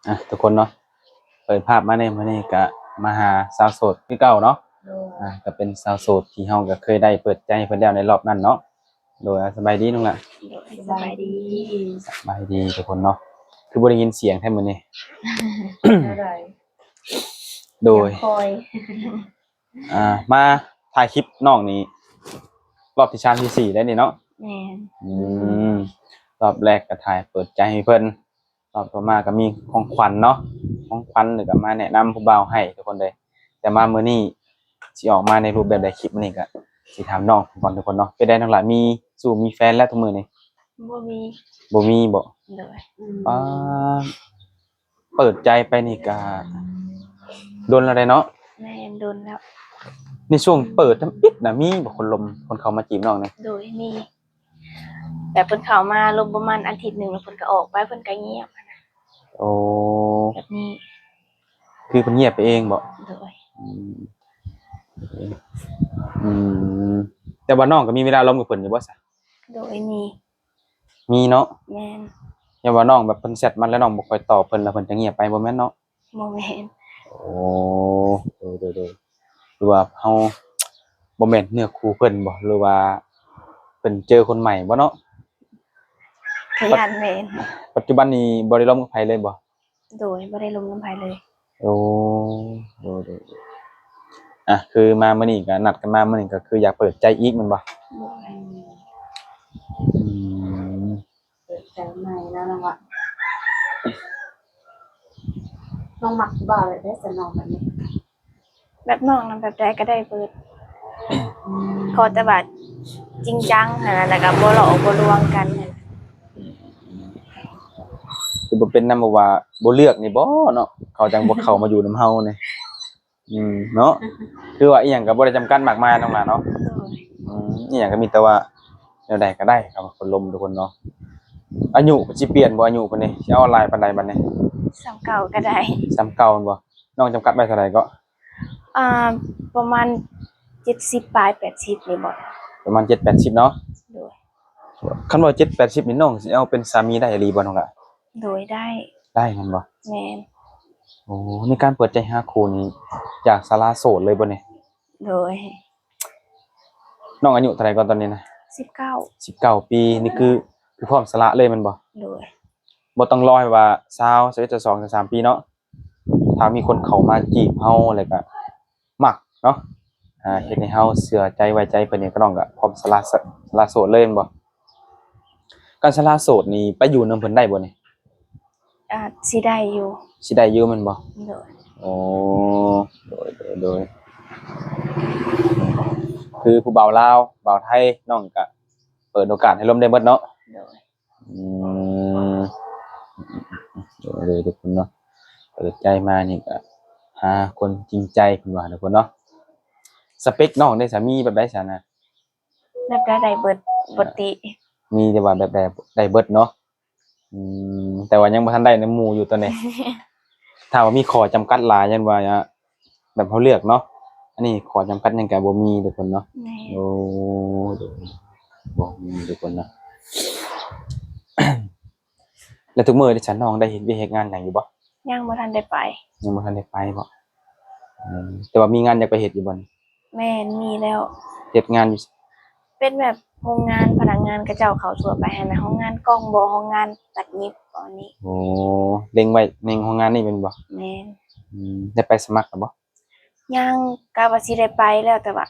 ອ່ະ ທຸກຄົນເນາະ ເປີດພາບມາໃນມື້ນີ້ກະມາຫາສາວໂສດຄືເກົ່າເນາະ. ໂດຍ ອ່ະ ກະເປັນສາວໂສດທີ່ເຮົາກະເຄີຍໄດ້ເປີດໃຈໃຫ້ເພິ່ນແລ້ວໃນລອບນັ້ນເນາະ. ໂດຍ ອ່ະ ສະບາຍດີນ້ອງຫຼ້າ. ໂດຍ ສະບາຍດີ ສະບາຍດີທຸກຄົນເນາະ. ຄືບໍ່ໄດ້ຍິນສຽງແທ້ມື້ນີ້? ແນວໃດ? ໂດຍ ສຽງຄ່ອຍ ອ່າ ມາຖ່າຍຄລິບນ້ອງນີ້ ລອບທີສາມທີສີ່ແລ້ວນີ້ເນາະ. ແມ່ນ ອືມ ລອບແລກກະຖ່າຍເປີດໃຈໃຫ້ເພິ່ນ ລອບຕໍ່ມາກະມີຂອງຂວັນເນາະ ຂອງຂວັນ ແລ້ວກະມາແນະນຳຜູ້ບ່າວໃຫ້ທຸກຄົນເດ້. ແຕ່ມາມື້ນີ້ຊິອອກມາໃນຮູບແບບໃດ ຄລິບມື້ນີ້ກະຊິຖາມນ້ອງກ່ອນທຸກຄົນເນາະ. ເປັນໃດນ້ອງຫຼ້າ ມີຊູ້ມີແຟນແລ້ວທຸກມື້ນີ້? ບໍ່ມີ ບໍ່ມີບໍ? ໂດຍ ອືມ ອ່າ ເປີດໃຈໄປນີ້ກະດົນແລ້ວເດ້ເນາະ? ແມ່ນ ດົນແລ້ວ. ໃນຊ່ວງເປີດທຳອິດນະ ມີບໍ່ຄົນລົມ ຄົນເຂົ້າມາຈີບນ້ອງນີ້? ໂດຍ ມີ ແບບເພິ່ນເຂົ້າມາລົມປະມານອາທິດໜຶ່ງ ແລ້ວເພິ່ນກະອອກໄປ ເພິ່ນກະງຽບຫັ້ນນະ. ໂອ້ ແບບນີ້ ຄືເພິ່ນງຽບໄປເອງບໍ? ໂດຍ ອືມ ອືມ ແຕ່ວ່ານ້ອງກະມີເວລາລົມກັບເພິ່ນຢູ່ບໍ່ຊະ? ໂດຍ ມີ ມີເນາະ. ແມ່ນ ຢ່າວ່ານ້ອງແບບເພິ່ນແຊັດມາແລ້ວນ້ອງບໍ່ຄ່ອຍຕອບເພິ່ນ ແລ້ວເພິ່ນຈະງຽບໄປ ບໍ່ແມ່ນເນາະ? ບໍ່ແມ່ນ. ໂອ້ ໂດຍໆໆ ຫຼືວ່າເຮົາບໍ່ແມ່ນເນື້ອຄູ່ເພິ່ນບໍ ຫຼືວ່າເພິ່ນເຈີຄົນໃໝ່ບໍເນາະ? ກະຢ້ານແມ່ນ. ປັດຈຸບັນນີ້ບໍ່ໄດ້ລົມກັບໃຜເລີຍບໍ? ໂດຍ ບໍ່ໄດ້ລົມນຳໃຜເລີຍ. ໂອ້ ໂດຍໆ ອ່ະ ຄືມາມື້ນີ້ກະນັດກັນມາມື້ນີ້ ກະຄືຢາກເປີດໃຈອີກແມ່ນບໍ່? ໂດຍ ອືມ ເປີດໃຈໃໝ່ແລ້ວນະວະ. ນ້ອງມັກຜູ້ບ່າວແບບໃດຊັ້ນນ້ອງບັດນີ້? ແບບນ້ອງນະ ແບບໃດກະໄດ້ເບີດ. ອືມ ຂໍແຕ່ວ່າຈິງຈັງຫັ້ນນະ ແລ້ວກະບໍ່ຫຼອກບໍ່ລວງກັນ. ຄືບໍ່ເປັນນຳ ເພາະວ່າບໍ່ເລືອກນີ້ບໍເນາະ ເຂົາຈັ່ງບໍ່ເຂົ້າມາຢູ່ນຳເຮົານີ້. ອືມ ເນາະ ຄືວ່າອີ່ຫຍັງກະບໍ່ໄດ້ຈຳກັດມາກມາຍນ້ອງຫຼ້າເນາະ. ໂດຍ ອືມ ອີ່ຫຍັງກະມີແຕ່ວ່າແນວໃດກະໄດ້ ເຮົາຄົນລົມທຸກຄົນເນາະ. ອາຍຸຊິປ່ຽນບໍ່ ອາຍຸປານນີ້ ຊິເອົາຫຼາຍປານໃດບັດນີ້? ສ່ຳເກົ່າກະໄດ້. ສ່ຳເກົ່າແມ່ນບໍ່? ນ້ອງຈຳກັດໄວ້ເທົ່າໃດເກາະ? ອ່າ ປະມານເຈັດສິບປາຍ ແປດສິບນີ້ບໍ? ປະມານເຈັດແປດສິບເນາະ. ໂດຍ ຄັນວ່າເຈັດແປດສິບນີ້ ນ້ອງຊິເອົາເປັນສາມີໄດ້ອີ່ຫຼີບໍ່ນ້ອງຫຼ້າ? ໂດຍ ໄດ້. ໄດ້ແມ່ນບໍ່? ແມ່ນ. ໂອ້ ໃນການເປີດໃຈຫາຄູ່ນີ້ ຢາກສະຫຼະໂສດເລີຍບໍ່ນີ້? ໂດຍ. ນ້ອງອາຍຸເທົ່າໃດກ່ອນຕອນນີ້ນະ? ສິບເກົ້າ. ສິບເກົ້າປີ ນີ້ຄື ຄືພ້ອມສະຫຼະເລີຍແມ່ນບໍ່? ໂດຍ. ບໍ່ຕ້ອງລໍໃຫ້ວ່າຊາວ ຊາວເອັດ ຊາວສອງ ຊາວສາມປີເນາະ. ຖ້າມີຄົນເຂົ້າມາຈີບເຮົາ ແລ້ວກະມັກເນາະ ອ່າ ເຮັດໃຫ້ເຮົາເຊື່ອໃຈໄວ້ໃຈເພິ່ນນີ້ ກະນ້ອງກະພ້ອມສະຫຼະ ສະ ສະຫຼະໂສດເລີຍແມ່ນບໍ່? ການສະຫຼະໂສດນີ້ ໄປຢູ່ນຳເພິ່ນໄດ້ບໍ່ນີ້? ອາດຊິໄດ້ຢູ່. ຊິໄດ້ຢູ່ແມ່ນບໍ່? ໂດຍ. ໂອ້ ໂດຍ ໂດຍ ໂດຍ. ຄືຜູ້ບ່າວລາວ ບ່າວໄທ ນ້ອງກະເປີດໂອກາດໃຫ້ລົມໄດ້ເບິດເນາະ. ໂດຍ. ອືມ ໂດຍ ໂດຍ ທຸກຄົນເນາະ ເປີດໃຈມານີ້ກະຫາຄົນຈິງໃຈເພິ່ນວ່າ ທຸກຄົນເນາະ. ສະເປັກນ້ອງເດ ສາມີແບບໃດຊັ້ນນະ? ແບບໃດໄດ້ເບິດ ບໍ່ຕິ. ມີແຕ່ວ່າແບບໃດໄດ້ເບິດເນາະ. ອືມ ແຕ່ວ່າຍັງບໍ່ທັນໄດ້ນຳໝູ່ຢູ່ຕອນນີ້. ຖ້າວ່າມີຂໍ້ຈຳກັດຫຼາຍ ຢ້ານວ່າ ແບບເຮົາເລືອກເນາະ. ອັນນີ້ຂໍ້ຈຳກັດຫຍັງກະບໍ່ມີ ທຸກຄົນເນາະ. ແມ່ນ. ໂອ້ ໂດຍ ບໍ່ມີ ທຸກຄົນເນາະ. ແລ້ວທຸກມື້ນີ້ຊັ້ນ ນ້ອງໄດ້ເຮັດວຽກເຮັດງານຫຍັງຢູ່ບໍ່? ຍັງບໍ່ທັນໄດ້ໄປ. ຍັງບໍ່ທັນໄດ້ໄປບໍ? ອືມ ແຕ່ວ່າມີງານຢາກໄປເຮັດຢູ່ບໍ່ນີ້? ແມ່ນ ມີແລ້ວ. ເຮັດງານຢູ່ ເປັນແບບໂຮງງານພະນັກງານເຂົາເຈົ້າເຂົ້າທົ່ວໄປຫັ້ນນະ ໂຮງງານກ່ອງບໍ ໂຮງງານຕັດຫຍິບປະມານນີ້. ໂອ້ ເລັງໄວ້ໃນໂຮງງານນີ້ແມ່ນບໍ່? ແມ່ນ. ອືມ ໄດ້ໄປສະໝັກແລ້ວບໍ່? ຍັງ ກະວ່າຊິໄດ້ໄປແລ້ວ ແຕ່ວ່າ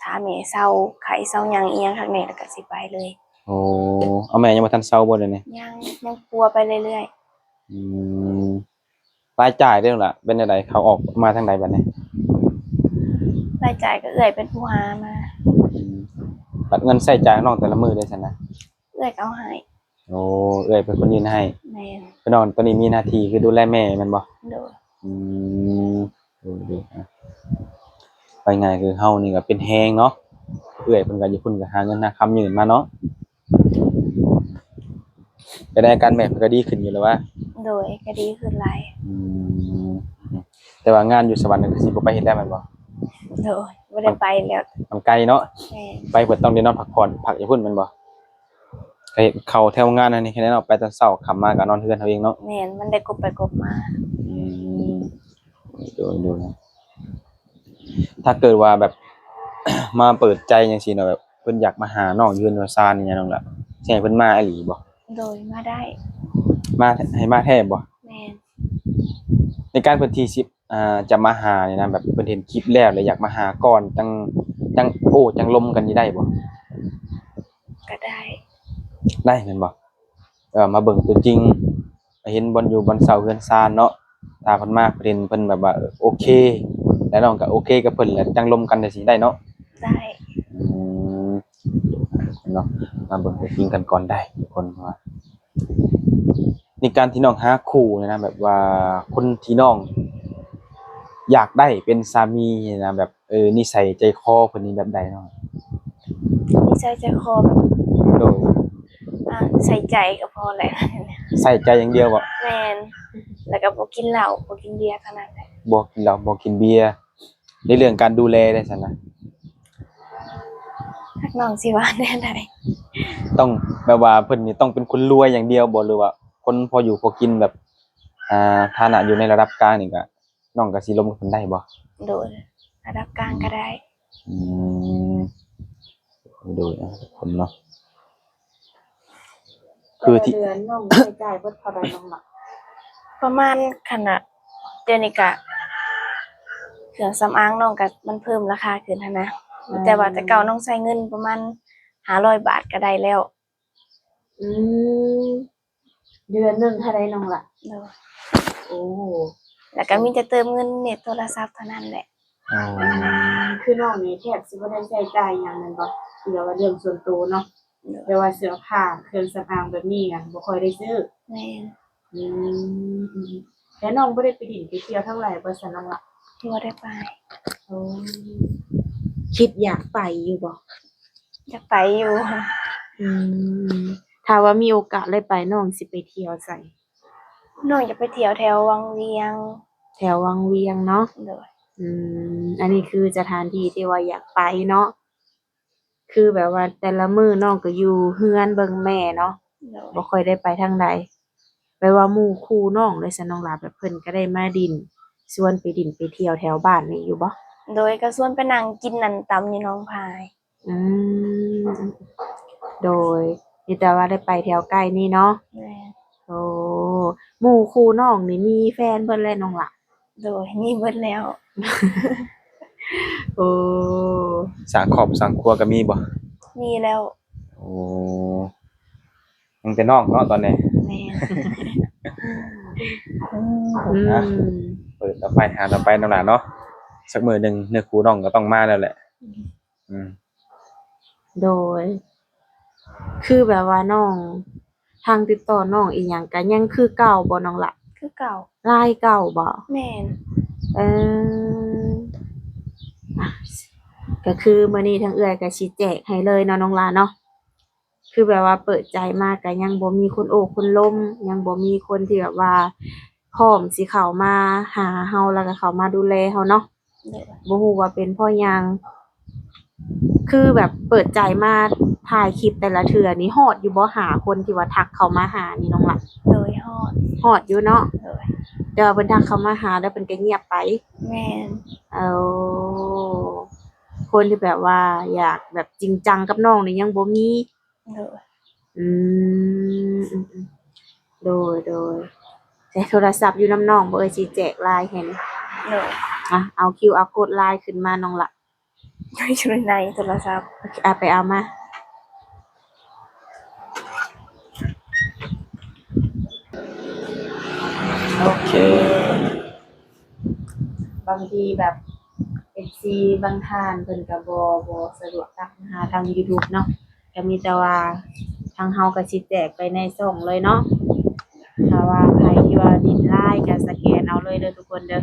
ຖ້າແມ່ເຊົາໄຂ້ເຊົາຫຍັງອີ່ຫຍັງຄັກແນ່ ແລ້ວກະຊິໄປເລີຍ. ໂອ້ ເອົາ ແມ່ຍັງບໍ່ທັນເຊົາບໍ່ດຽວນີ້? ຍັງ ຍັງປົວໄປເລື້ອຍໆ. ອືມ ລາຍຈ່າຍເດ້ລະ ເປັນແນວໃດ ເຂົ້າອອກມາທາງໃດບັດນີ້? ລາຍຈ່າຍກະເອື້ອຍເປັນຜູ້ຫາມາ. ອືມ ບັດເງິນໃຊ້ຈ່າຍຂອງນ້ອງແຕ່ລະມື້ເດຊັ້ນນະ? ເອື້ອຍກະເອົາໃຫ້. ໂອ້ ເອື້ອຍເປັນຄົນຍື່ນໃຫ້. ແມ່ນ. ຄືນ້ອງຕອນນີ້ມີໜ້າທີ່ຄືດູແລແມ່ແມ່ນບໍ່? ໂດຍ. ອືມ ໂດຍໆ ອະ ເວົ້າງ່າຍຄືເຮົານີ້ກະເປັນແຮງເນາະ ເອື້ອຍເພິ່ນກະຢູ່ພຸ້ນກະຫາເງິນຫາຄຳຍື່ນມາເນາະ. ເປັນໃດ ອາການແມ່ເພິ່ນກະດີຂຶ້ນຢູ່ແລ້ວຫວາ? ໂດຍ ກະດີຂຶ້ນຫຼາຍ. ອືມ ແຕ່ວ່າງານຢູ່ສະຫວັນກະຄືຊິບໍ່ໄປເຮັດແລ້ວແມ່ນບໍ່? ໂດຍ ບໍ່ໄດ້ໄປແລ້ວ. ມັນໄກເນາະ. ແມ່ນ. ໄປເພິ່ນຕ້ອງໄດ້ນອນພັກຜ່ອນ ພັກຢູ່ພຸ້ນແມ່ນບໍ່? ໄປເຂົ້າແຖວງານອັນນີ້ແຄ່ນັ້ນເນາະ ໄປຕອນເຊົ້າ ຄ່ຳມາກໍນອນເຮືອນເຮົາເອງເນາະ. ແມ່ນ ມັນໄດ້ກົບໄປກົບມາ. ອືມ ໂດຍ ໂດຍ. ຖ້າເກີດວ່າແບບ ມາເປີດໃຈຈັ່ງຊີ້ເນາະ ແບບເພິ່ນຢາກມາຫານ້ອງຢູ່ເຮືອນຢູ່ຊານນີ້ນະ ນ້ອງລະ ຊິໃຫ້ເພິ່ນມາອີ່ຫຼີບໍ່? ໂດຍ ມາໄດ້. ມາ ໃຫ້ມາແທ້ບໍ່? ແມ່ນ. ໃນການເພິ່ນທີ່ຊິ ອ່າ ຈະມາຫານີ້ນະ ແບບເພິ່ນເຫັນຄລິບແລ້ວ ແລ້ວຢາກມາຫາກ່ອນ ຈັ່ງ ຈັ່ງໂອ້ ຈັ່ງລົມກັນນີ້ໄດ້ບໍ່? ກໍໄດ້. ໄດ້ແມ່ນບໍ່? ເອີ ມາເບິ່ງຕົວຈິງ ເຫັນບ່ອນຢູ່ບ່ອນເຊົ່າເຮືອນຊານເນາະ. ຖ້າເພິ່ນມາ ເພິ່ນເຫັນ ເພິ່ນແບບວ່າ ເອີ ໂອເຄ ແລ້ວນ້ອງກໍໂອເຄກັບເພິ່ນ ແລ້ວຈັ່ງລົມກັນຈັ່ງຊີ້ໄດ້ເນາະ? ໄດ້. ອືມ ເນາະ ມາເບິ່ງຕົວຈິງກັນກ່ອນໄດ້ທຸກຄົນ. ເພາະວ່າໃນການທີ່ນ້ອງຫາຄູ່ນີ້ນະ ແບບວ່າຄົນທີ່ນ້ອງຢາກໄດ້ເປັນສາມີນີ້ນະ ແບບ ເອີ ນິໄສໃຈຄໍເພິ່ນນີ້ແບບໃດນ້ອງ? ນິໄສໃຈຄໍແບບ ໂດຍ ອ່າ ໃສ່ໃຈກໍພໍແຫຼະ. ໃສ່ໃຈຢ່າງດຽວບໍ? ແມ່ນ. ແລ້ວກໍບໍ່ກິນເຫຼົ້າ ບໍ່ກິນເບຍເທົ່ານັ້ນແຫຼະ. ບໍ່ກິນເຫຼົ້າ ບໍ່ກິນເບຍ. ໃນເລື່ອງການດູແລເດຊັ້ນນະ? ຈັກນ້ອງຊິວ່າແນວໃດ? ຕ້ອງແບບວ່າເພິ່ນນີ້ຕ້ອງເປັນຄົນລວຍຢ່າງດຽວບໍ ຫຼືວ່າຄົນພໍຢູ່ພໍກິນ ແບບ ອ່າ ຖານະຢູ່ໃນລະດັບກາງນີ້ກະ ນ້ອງກໍຊິລົມກັບເພິ່ນໄດ້ບໍ່? ໂດຍ ລະດັບກາງກໍໄດ້. ອືມ ໂດຍ ອ່າ ທຸກຄົນເນາະ. ຄືທີ່ ແຕ່ລະເດືອນນ້ອງໃຊ້ຈ່າຍເບິດເທົ່າໃດນ້ອງລະ? ປະມານ ຄັນວ່າ ດຽວນີ້ກະ ເຄື່ອງສຳອາງນ້ອງກະມັນເພີ່ມລາຄາຂຶ້ນຫັ້ນນະ. ອືມ ແຕ່ວ່າແຕ່ເກົ່ານ້ອງໃຊ້ເງິນປະມານຫ້າຮ້ອຍບາດກໍໄດ້ແລ້ວ. ອືມ ເດືອນໜຶ່ງເທົ່າໃດນ້ອງລະ? ໂດຍ. ໂອ້ ແລ້ວກໍມີແຕ່ເຕີມເງິນເນັດໂທລະສັບເທົ່ານັ້ນແຫຼະ. ອໍ ຄືນ້ອງນີ້ແທບຊິບໍ່ໄດ້ໃຊ້ຈ່າຍຫຍັງແມ່ນບໍ່? ຄືແບບວ່າເລື່ອງສ່ວນໂຕເນາະ. ໂດຍ. ແບບວ່າເສື້ອຜ້າເຄື່ອງສຳອາງແບບນີ້ຫັ້ນບໍ່ຄ່ອຍໄດ້ຊື້. ແມ່ນ. ອືມ ແລ້ວນ້ອງບໍ່ໄດ້ໄປຫຼິ້ນໄປທ່ຽວທາງໃດບໍ່ຊັ້ນນ້ອງລະ? ບໍ່ໄດ້ໄປ. ໂອ້ ຄິດຢາກໄປຢູ່ບໍ່? ຢາກໄປຢູ່. ອືມ ຖ້າວ່າມີໂອກາດໄດ້ໄປ ນ້ອງຊິໄປທ່ຽວໃສ? ນ້ອງຢາກໄປທ່ຽວແຖວວັງວຽງ. ແຖວວັງວຽງເນາະ. ໂດຍ. ອືມ ອັນນີ້ຄືສະຖານທີ່ທີ່ວ່າຢາກໄປເນາະ. ຄືແບບວ່າແຕ່ລະມື້ນ້ອງກໍຢູ່ເຮືອນເບິ່ງແມ່ເນາະ. ໂດຍ. ບໍ່ຄ່ອຍໄດ້ໄປທາງໃດ. ແບບວ່າໝູ່ຄູ່ນ້ອງເດຊັ້ນນ້ອງຫຼ້າ ແບບເພິ່ນກໍໄດ້ມາຫຼິ້ນ ຊວນໄປຫຼິ້ນໄປທ່ຽວແຖວບ້ານນີ້ຢູ່ບໍ່? ໂດຍ ກໍຊວນໄປນັ່ງກິນອັນຕຳຢູ່ໜອງພາຍ. ອືມ ໂດຍ ມີແຕ່ວ່າໄດ້ໄປແຖວໃກ້ນີ້ເນາະ. ແມ່ນ. ໂອ້ ໝູ່ຄູ່ນ້ອງນີ້ມີແຟນເບິດແລ້ວນ້ອງຫຼ້າ? ໂດຍ ມີເບິດແລ້ວ. ໂອ້ ສ້າງຄອບສ້າງຄົວກໍມີບໍ່? ມີແລ້ວ. ໂອ້ ຍັງແຕ່ນ້ອງເນາະຕອນນີ້. ແມ່ນ. ອືມ ອືມ ນະ ເປີດຕໍ່ໄປ ຫາຕໍ່ໄປນ້ອງຫຼ້າເນາະ. ສັກມື້ໜຶ່ງເນື້ອຄູ່ນ້ອງກໍຕ້ອງມາແລ້ວແຫຼະ. ອືມ ອືມ ໂດຍ ຄືແບບວ່ານ້ອງ ທາງຕິດຕໍ່ນ້ອງອີ່ຫຍັງກໍຍັງຄືເກົ່າບໍ່ນ້ອງລະ? ຄືເກົ່າ. ລາຍເກົ່າບໍ່? ແມ່ນ. ເອີ ອ່ະ ກໍຄືມື້ນີ້ທາງເອື້ອຍກໍຊິແຈກໃຫ້ເລີຍເນາະນ້ອງລະເນາະ. ຄືແບບວ່າເປີດໃຈມາກໍຍັງບໍ່ມີຄົນໂອ້ຄົນລົມ ຍັງບໍ່ມີຄົນທີ່ແບບວ່າພ້ອມຊິເຂົ້າມາຫາເຮົາ ແລ້ວກໍເຂົ້າມາດູແລເຮົາເນາະ. ໂດຍ. ບໍ່ຮູ້ວ່າເປັນເພາະຫຍັງ ຄືແບບເປີດໃຈມາຖ່າຍຄລິບແຕ່ລະເທື່ອນີ້ ຮອດຢູ່ບໍ່ ຫາຄົນທີ່ວ່າທັກເຂົ້າມາຫານີ້ນ້ອງລະ? ໂດຍ ຮອດ. ຮອດຢູ່ເນາະ. ໂດຍ. ແຕ່ວ່າເພິ່ນທັກເຂົ້າມາຫາແລ້ວເພິ່ນກໍງຽບໄປ. ແມ່ນ. ເອົາ ຄົນທີ່ແບບວ່າຢາກແບບຈິງຈັງກັບນ້ອງນີ້ຍັງບໍ່ມີ. ໂດຍ. ອືມ ອືມໆ ໂດຍ ໂດຍ. ໃຊ້ໂທລະສັບຢູ່ນຳນ້ອງບໍ່ເອີຍ ຊິແຈກລາຍໃຫ້. ໂດຍ. ອ່ະ ເອົາຄິວອາໂຄດລາຍຂຶ້ນມານ້ອງລະ. ຢູ່ໃນໂທລະສັບ. ໂອເຄ ອ່ະ ໄປເອົາມາ. ໂອເຄ. ບາງທີແບບ ເອັຟຊີ ບາງທ່ານເພິ່ນກໍບໍ່ ບໍ່ສະດວກທັກມາຫາທາງຢູທູບເນາະ ກໍມີແຕ່ວ່າທາງເຮົາກໍຊິແຈກໄປໃນຊ່ອງເລີຍເນາະ. ຖ້າວ່າໃຜທີ່ວ່າຫຼິ້ນລາຍກໍສະແກນເອົາເລີຍເດີທຸກຄົນເດີ.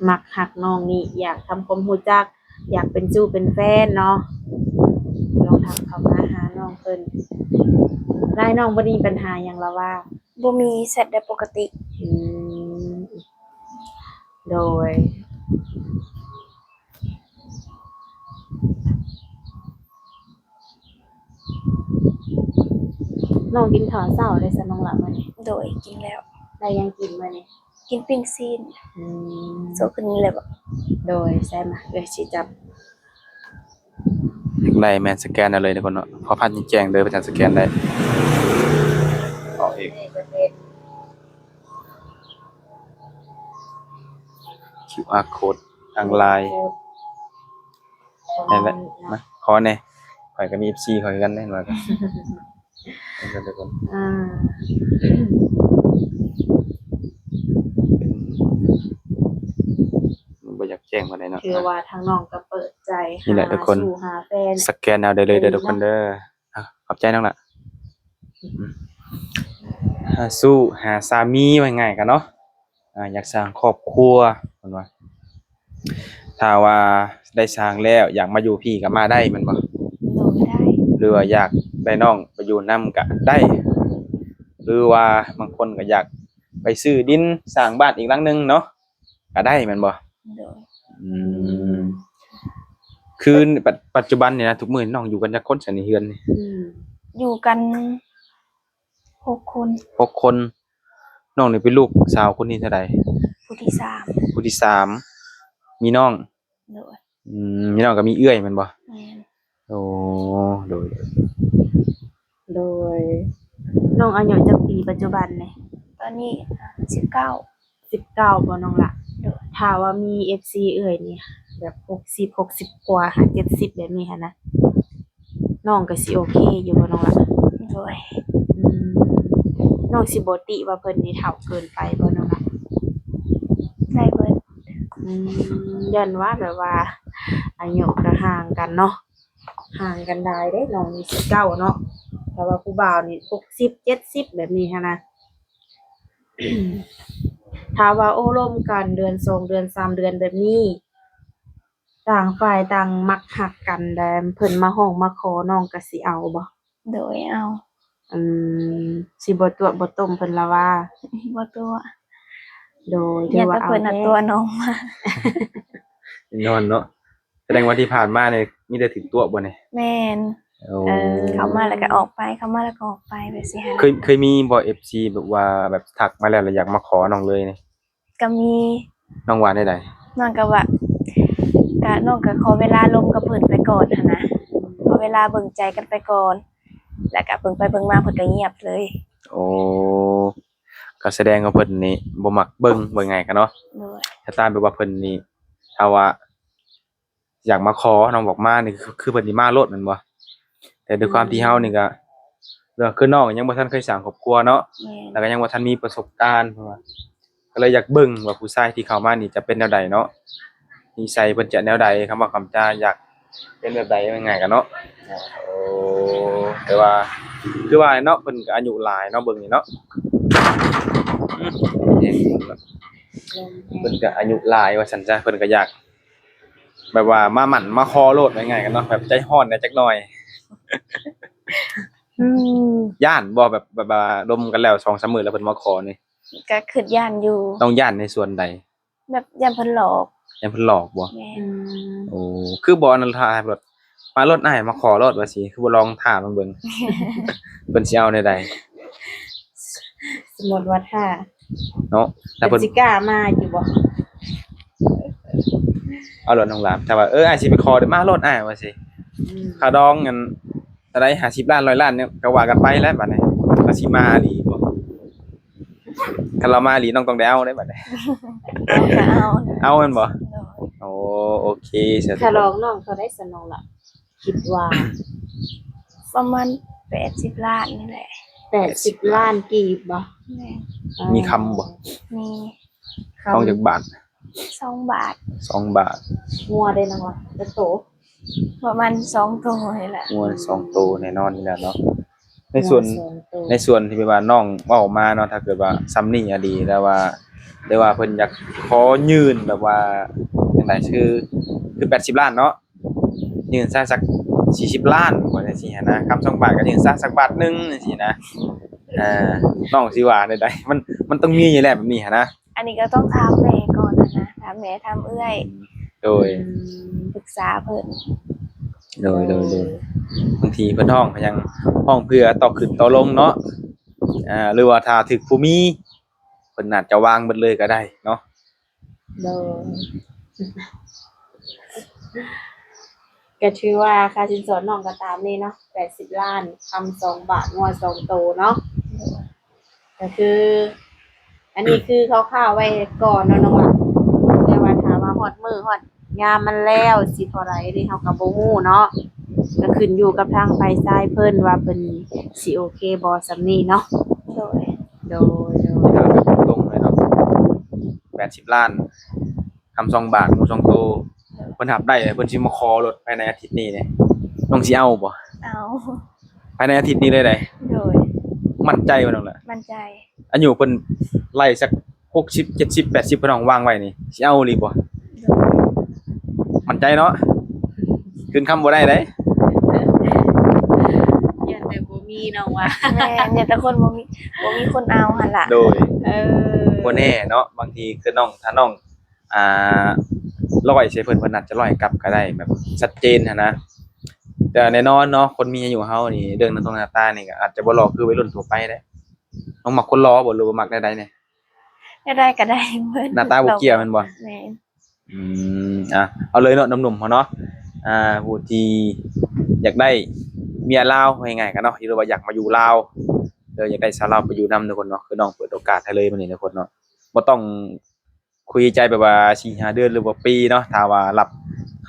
ມັກຮັກນ້ອງນີ້ ຢາກທຳຄວາມຮູ້ຈັກ ຢາກເປັນຊູ້ເປັນແຟນເນາະ ລອງທັກເຂົ້າມາຫານ້ອງເພິ່ນ. ລາຍນ້ອງບໍ່ໄດ້ມີບັນຫາຫຍັງລະວ່າ? ບໍ່ມີ ແຊັດໄດ້ປົກກະຕິ. ອືມ ໂດຍ. ນ້ອງກິນເຂົ້າເຊົ້າແລ້ວຊະນ້ອງຫຼ້າມື້ນີ້? ໂດຍ ກິນແລ້ວ. ໄດ້ຫຍັງກິນມື້ນີ້? ກິນປີ້ງຊີ້ນ. ອືມ ໂຊຂຶ້ນນີ້ເລີຍບໍ? ໂດຍ ໃສ່ມາ ເອື້ອຍຊິຈັບ. ຢາກໄດ້ແມ່ນສະແກນເອົາເລີຍທຸກຄົນເນາະ ພໍພັນແຈ້ງເດີ ພະຈັນສະແກນໄດ້. ອອກອີກ ຄິວອາໂຄດທາງລາຍ. ນັ້ນແຫຼະ ມາຂໍແດ່ ຂ້ອຍກໍມີເອັຟຊີຂ້ອຍຄືກັນເດ້ ວ່າກັນ. ເປັນ ບໍ່ຢາກແຈ້ງປານໃດເນາະ. ຖືວ່າທາງນ້ອງກໍເປີດໃຈ ນີ້ແຫຼະທຸກຄົນ ຫາສູ່ຫາແຟນ ສະແກນເອົາໄດ້ເລີຍເດີທຸກຄົນເດີ. ອ່າ ຂອບໃຈນ້ອງລະ. ຫາສູ່ຫາສາມີ ວ່າງ່າຍກັນເນາະ. ອ່າ ຢາກສ້າງຄອບຄົວເພິ່ນວ່າ ຖ້າວ່າໄດ້ສ້າງແລ້ວ ຢາກມາຢູ່ພີ້ກໍມາໄດ້ແມ່ນບໍ່? ໂດຍ ໄດ້. ຫຼືວ່າຢາກໄດ້ນ້ອງໄປຢູ່ນຳກໍໄດ້ ຫຼືວ່າບາງຄົນກໍຢາກໄປຊື້ດິນສ້າງບ້ານອີກຫຼັງໜຶ່ງເນາະ ກໍໄດ້ແມ່ນບໍ່? ໂດຍ. ອືມ ຄືປັດ ປັດຈຸບັນນີ້ນະ ທຸກມື້ນ້ອງຢູ່ກັນຈັກຄົນຊະໃນເຮືອນນີ້? ອືມ ຢູ່ກັນຫົກຄົນ. ຫົກຄົນ. ນ້ອງນີ້ເປັນລູກສາວຄົນທີເທົ່າໃດ? ຜູ້ທີສາມ. ຜູ້ທີສາມ. ມີນ້ອງ? ໂດຍ. ອືມ ມີນ້ອງກໍມີເອື້ອຍແມ່ນບໍ່? ແມ່ນ. ໂອ້ ໂດຍ ໂດຍ. ນ້ອງອາຍຸຈັກປີປັດຈຸບັນນີ້? ຕອນນີ້ສິບເກົ້າ. ສິບເກົ້າບໍ່ນ້ອງລະ? ໂດຍ. ຖ້າວ່າມີເອັຟຊີເອື້ອຍນີ້ ແບບຫົກສິບ ຫົກສິບກວ່າ ຫາເຈັດສິບແບບນີ້ຫັ້ນນະ ນ້ອງກໍຊິໂອເຄຢູ່ບໍ່ນ້ອງລະ? ໂດຍ. ອືມ ນ້ອງຊິບໍ່ຕິວ່າເພິ່ນນີ້ເຖົ້າເກີນໄປບໍ່ນ້ອງລະ? ໄດ້ເບິດ. ອືມ ຢ້ານວ່າແບບວ່າອາຍຸກໍຫ່າງກັນເນາະ ຫ່າງກັນຫຼາຍເດ້ ນ້ອງນີ້ສິບເກົ້າເນາະ ແຕ່ວ່າຜູ້ບ່າວນີ້ຫົກສິບ ເຈັດສິບແບບນີ້ຫັ້ນນະ. ຖ້າວ່າໂອ້ລົມກັນເດືອນ ສອງເດືອນ ສາມເດືອນແບບນີ້ ຕ່າງຝ່າຍຕ່າງມັກຮັກກັນ ແລ້ວເພິ່ນມາຮ້ອງມາຂໍ ນ້ອງກໍຊິເອົາບໍ່? ໂດຍ ເອົາ. ອືມ ຊິບໍ່ຕົວະບໍ່ຕົ້ມເພິ່ນລະວ່າ? ບໍ່ຕົວະ. ໂດຍ ຖືວ່າເອົາແທ້ ເພິ່ນຕົວະນ້ອງມາ ແນ່ນອນເນາະ. ສະແດງວ່າທີ່ຜ່ານມານີ້ມີແຕ່ຖືກຕົວະບໍ່ນີ້? ແມ່ນ. ໂອ້ ເອີ ເຂົ້າມາແລ້ວກໍອອກໄປ ເຂົ້າມາແລ້ວກໍອອກໄປ ແບບຊີ້ຫັ້ນ. ເຄີຍ ເຄີຍມີບໍ່ເອັຟຊີແບບວ່າແບບທັກມາແລ້ວ ແລ້ວຢາກມາຂໍນ້ອງເລີຍນີ້? ກໍມີ. ນ້ອງວ່າແນວໃດ? ນ້ອງກໍວ່າ ກະ ນ້ອງກໍຂໍເວລາລົມກັບເພິ່ນໄປກ່ອນຫັ້ນນະ ຂໍເວລາເບິ່ງໃຈກັນໄປກ່ອນ ແລ້ວກະເບິ່ງໄປເບິ່ງມາເພິ່ນກໍງຽບເລີຍ. ໂອ້ ກໍສະແດງວ່າເພິ່ນນີ້ບໍ່ມັກເບິ່ງ ເວົ້າງ່າຍກັນເນາະ. ໂດຍ. ຖ້າຕາມແບບວ່າເພິ່ນນີ້ ຖ້າວ່າ ຢາກມາຂໍ ນ້ອງບອກມານີ້ ຄື ຄືເພິ່ນຊິມາໂລດແມ່ນບໍ່? ແຕ່ດ້ວຍຄວາມທີ່ເຮົານີ້ກໍ ອືມ ຄືນ້ອງຍັງບໍ່ທັນເຄີຍສ້າງຄອບຄົວເນາະ. ແມ່ນ. ແລ້ວກໍຍັງບໍ່ທັນມີປະສົບການ ເພິ່ນວ່າ ກໍເລີຍຢາກເບິ່ງວ່າຜູ້ຊາຍທີ່ເຂົ້າມານີ້ຈະເປັນແນວໃດເນາະ ນິໄສເພິ່ນຈະແນວໃດ ຄຳເວົ້າຄຳຈາ ຢາກເປັນແບບໃດ ເວົ້າງ່າຍກັນເນາະ. ໂອ້ ແຕ່ວ່າ ຄືວ່າເນາະ ເພິ່ນກໍອາຍຸຫຼາຍເນາະ ເບິ່ງນີ້ເນາະ ອືມ ເພິ່ນກໍອາຍຸຫຼາຍວ່າຊັ້ນຊະ ເພິ່ນກໍຢາກ ແບບວ່າມາໝັ້ນມາຂໍໂລດ ເວົ້າງ່າຍກັນເນາະ ແບບໃຈຮ້ອນແດ່ຈັກໜ່ອຍ. ອືມ ຢ້ານບໍ່ ແບບ ແບບວ່າລົມກັນແລ້ວສອງສາມມື້ແລ້ວເພິ່ນມາຂໍນີ້? ກໍຄິດຢ້ານຢູ່. ຕ້ອງຢ້ານໃນສ່ວນໃດ? ແບບຢ້ານເພິ່ນຫຼອກ. ຢ້ານເພິ່ນຫຼອກບໍ່? ແມ່ນ. ອືມ ໂອ້ ຄືບໍ່ອັນນັ້ນ ຖ້າໃຫ້ເພິ່ນ ມາໂລດ ອ້າຍມາຂໍໂລດວ່າຊີ້ ຄືບໍ່ລອງຖ້າລອງເບິ່ງ ເພິ່ນຊິເອົາແນວໃດ? ສົມມຸດວ່າຖ້າເນາະ ຖ້າເພິ່ນ ເພິ່ນຊິກ້າມາຢູ່ບໍ່? ເອົາໂລດນ້ອງຫຼານ ຖ້າວ່າ ເອີ ອ້າຍຊິໄປຂໍເດີ ມາໂລດອ້າຍວ່າຊີ້. ອືມ ຄ່າດອງອັນເທົ່າໃດ ຫ້າສິບລ້ານ ຮ້ອຍລ້ານ ນີ້ກໍວ່າກັນໄປແລ້ວບັດນີ້ ວ່າຊິມາອີ່ຫຼີບໍ່? ຄັນລາວມາອີ່ຫຼີ ນ້ອງຕ້ອງໄດ້ເອົາເດ້ບັດນີ້. ເອົາ ເອົາແມ່ນບໍ່? ໂດຍ. ໂອ້ ໂອເຄ ສາທຸ. ຄ່າດອງນ້ອງເທົ່າໃດຊັ້ນນ້ອງລະ? ຄິດວ່າ ປະມານແປດສິບລ້ານນີ້ແຫຼະ. ແປດສິບລ້ານກີບບໍ່? ແມ່ນ. ມີຄຳບໍ່? ມີ. ຄຳ ທອງຈັກບາດ? ສອງບາດ. ສອງບາດ. ງົວເດ້ນ້ອງລະ ຈັກໂຕ? ປະມານສອງໂຕນີ້ແຫຼະ. ງົວສອງໂຕແນ່ນອນຢູ່ແລ້ວເນາະ. ໃນສ່ວນ ໃນສ່ວນທີ່ແບບວ່ານ້ອງເວົ້າມາເນາະ ຖ້າເກີດວ່າຊ່ຳນີ້ອະດີ ແຕ່ວ່າ ແຕ່ວ່າເພິ່ນຢາກຂໍຍື່ນແບບວ່າຈັ່ງໃດ ຄື ຄືແປດສິບລ້ານເນາະ ຍື່ນຊະສັກສີ່ສິບລ້ານ ວ່າຈັ່ງຊີ້ຫັ້ນນະ ຄຳສອງບາດກໍຍື່ນຊະສັກບາດໜຶ່ງຈັ່ງຊີ້ນະ. ເອີ ນ້ອງຊິວ່າແນວໃດ? ມັນ ມັນຕ້ອງມີຢູ່ແຫຼະແບບນີ້ຫັ້ນນະ. ອັນນີ້ກໍຕ້ອງຖາມແມ່ກ່ອນຫັ້ນນະ ຖາມແມ່ ຖາມເອື້ອຍ. ໂດຍ. ອືມ ປຶກສາເພິ່ນ. ໂດຍ ໂດຍ ໂດຍ ບາງທີເພິ່ນຮ້ອງກໍຍັງຮ້ອງເພື່ອຕໍ່ຂຶ້ນຕໍ່ລົງເນາະ ອ່າ ຫຼືວ່າຖ້າຖືກຜູ້ມີ ເພິ່ນອາດຈະວາງເບິດເລີຍກໍໄດ້ເນາະ. ໂດຍ ກໍຖືວ່າຄ່າສິນສອດນ້ອງກໍຕາມນີ້ເນາະ ແປດສິບລ້ານ ຄຳສອງບາດ ງົວສອງໂຕເນາະ. ກໍຄື ອັນນີ້ຄືຄ່າວໆໄວ້ກ່ອນເນາະນ້ອງຫຼ້າ ແຕ່ວ່າຖ້າວ່າຮອດມື້ຮອດຍາມມັນແລ້ວ ຊິເທົ່າໃດນີ້ເຮົາກໍບໍ່ຮູ້ເນາະ ກໍຂຶ້ນຢູ່ກັບທາງຝ່າຍຊາຍເພິ່ນວ່າເພິ່ນຊິໂອເຄບໍ່ສ່ຳນີ້ເນາະ. ໂດຍ ໂດຍ ໂດຍ ຖາມແບບຕົງໆເລີຍເນາະ ແປດສິບລ້ານ ຄຳສອງບາດ ງົວສອງໂຕ ເພິ່ນຮັບໄດ້ ເພິ່ນຊິມາຂໍລົດພາຍໃນອາທິດນີ້ເດ້ ນ້ອງຊິເອົາບໍ່? ເອົາ ພາຍໃນອາທິດນີ້ເລີຍໃດ໋? ໂດຍ ໝັ້ນໃຈບໍ່ນ້ອງລະ? ໝັ້ນໃຈ. ອາຍຸເພິ່ນໄລ່ສັກຫົກສິບ ເຈັດສິບ ແປດສິບ ເພິ່ນຫ້ອງວາງໄວ້ນີ້ ຊິເອົາອີ່ຫຼີບໍ່? ໂດຍ ໝັ້ນໃຈເນາະ ຄືນຄຳບໍ່ໄດ້ໃດ໋ ຢ້ານແຕ່ບໍ່ມີນ້ອງວ່າ. ແມ່ນ ຢ້ານແຕ່ຄົນບໍ່ມີ ບໍ່ມີຄົນເອົາຫັ້ນລະ. ໂດຍ ເອີ ບໍ່ແນ່ເນາະ ບາງທີຄືນ້ອງ ຖ້ານ້ອງ ອ່າ ຮ້ອຍໃສ່ເພິ່ນ ເພິ່ນອາດຈະຮ້ອຍກັບກໍໄດ້ ແບບຊັດເຈນຫັ້ນນະ. ແຕ່ແນ່ນອນເນາະ ຄົນມີອາຍຸເຮົານີ້ ເລື່ອງໜ້າຕົງໜ້າຕານີ້ກໍອາດຈະບໍ່ຫຼໍ່ຄືໄວລຸ້ນທົ່ວໄປເດ້. ນ້ອງມັກຄົນຫຼໍ່ບໍ່ ຫຼືວ່າມັກແນວໃດແດ່? ແນວໃດກໍໄດ້ໝົດ ໜ້າຕາບໍ່ກ່ຽວແມ່ນບໍ່? ແມ່ນ. ອືມ ອ່ະ ເອົາເລີຍເນາະ ໜຸ່ມໆເຮົາເນາະ ອ່າ ຜູ້ທີ່ຢາກໄດ້ເມຍລາວ ເວົ້າງ່າຍໆກັນເນາະ ຫຼືວ່າຢາກມາຢູ່ລາວ ຫຼືຢາກໄດ້ສາວລາວໄປຢູ່ນຳ ທຸກຄົນເນາະ ຄືນ້ອງເປີດໂອກາດໃຫ້ເລີຍມື້ນີ້ ທຸກຄົນເນາະ ບໍ່ຕ້ອງ ຄຸຍໃຈແບບວ່າສີ່ຫ້າເດືອນ ຫຼືວ່າປີເນາະ ຖ້າວ່າຮັບ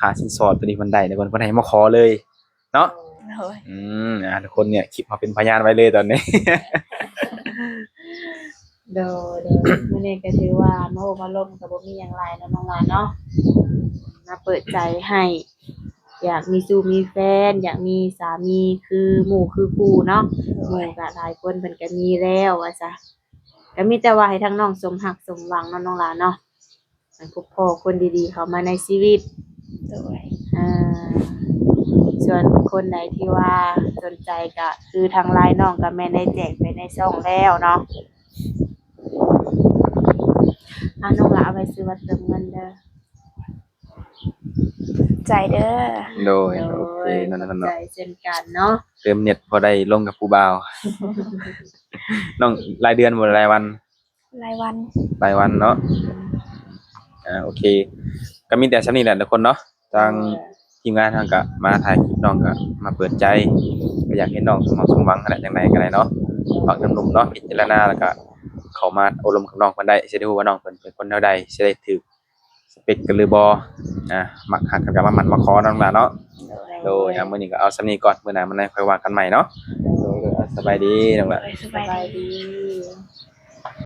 ຄ່າສິນສອດໂຕນີ້ມັນໄດ້ ແລ້ວເພິ່ນໃຫ້ມາຂໍເລີຍເນາະ. ໂດຍ ອືມ ອ່າ ທຸກຄົນເນຍ ຄລິບເຮົາເປັນພະຍານໄວ້ເລີຍຕອນນີ້. ໂດຍ ໂດຍ ມື້ນີ້ກໍຖືວ່າມາໂອ້ມາລົມ ກໍບໍ່ມີຫຍັງຫຼາຍເນາະນ້ອງຫຼ້າເນາະ ມາເປີດໃຈໃຫ້ ຢາກມີຊູ້ມີແຟນ ຢາກມີສາມີຄືໝູ່ຄືຄູ່ເນາະ. ໂດຍ ໝູ່ກໍຫຼາຍຄົນເພິ່ນກໍມີແລ້ວວ່າຊະ. ກໍມີແຕ່ວ່າໃຫ້ທາງນ້ອງສົມຮັກສົມຫວັງເນາະນ້ອງຫຼ້າເນາະ ໃຫ້ພົບພໍ້ຄົນດີໆເຂົ້າມາໃນຊີວິດ. ໂດຍ ອ່າ ສ່ວນຄົນໃດທີ່ວ່າສົນໃຈກໍຄືທາງລາຍນ້ອງກໍແມ່ນໄດ້ແຈ້ງໄປໃນຊ່ອງແລ້ວເນາະ. ອ່າ ນ້ອງຫຼ້າເອົາໄປຊື້ບັດເຕີມເງິນເດີ. ໃຈເດີ. ໂດຍ ໂດຍ ໂອເຄ ນັ້ນ ຂອບໃຈເຊັ່ນກັນເນາະ. ເຕີມເນັດພໍໄດ້ລົມກັບຜູ້ບ່າວ. ນ້ອງລາຍເດືອນບໍ່ ລາຍວັນ? ລາຍວັນ. ລາຍວັນເນາະ. ອ່າ ໂອເຄ ກໍມີແຕ່ສ່ຳນີ້ແຫຼະທຸກຄົນເນາະ. ທາງ ໂດຍ ທີມງານເຮົາກໍມາຖ່າຍຄລິບ ນ້ອງກໍມາເປີດໃຈ ກໍຢາກເຫັນນ້ອງສົມຫວັງ ສົມຫວັງຫັ້ນແຫຼະ ຈັ່ງໃດກໍໄດ້ເນາະ. ຝາກໜຸ່ມໆເນາະ ພິຈາລະນາ ແລ້ວກໍເຂົ້າມາໂອ້ລົມກັບນ້ອງເພິ່ນໄດ້ ຊິໄດ້ຮູ້ວ່ານ້ອງເພິ່ນເປັນຄົນແນວໃດ ຊິໄດ້ຖືກ ສະເປັກກັນຫຼືບໍ່ ອ່າ ມັກຮັກກັນກໍມາໝັ້ນມາຂໍເນາະ ນ້ອງຫຼ້າເນາະ. ໂດຍ ໂດຍ ອ່າ ມື້ນີ້ກໍເອົາສ່ຳນີ້ກ່ອນ ມື້ໜ້າມາໃນຄ່ອຍວ່າກັນໃໝ່ເນາະ. ໂດຍ ໂດຍ ອ່າ ສະບາຍດີນ້ອງຫຼ້າ. ໂດຍ ສະບາຍດີ.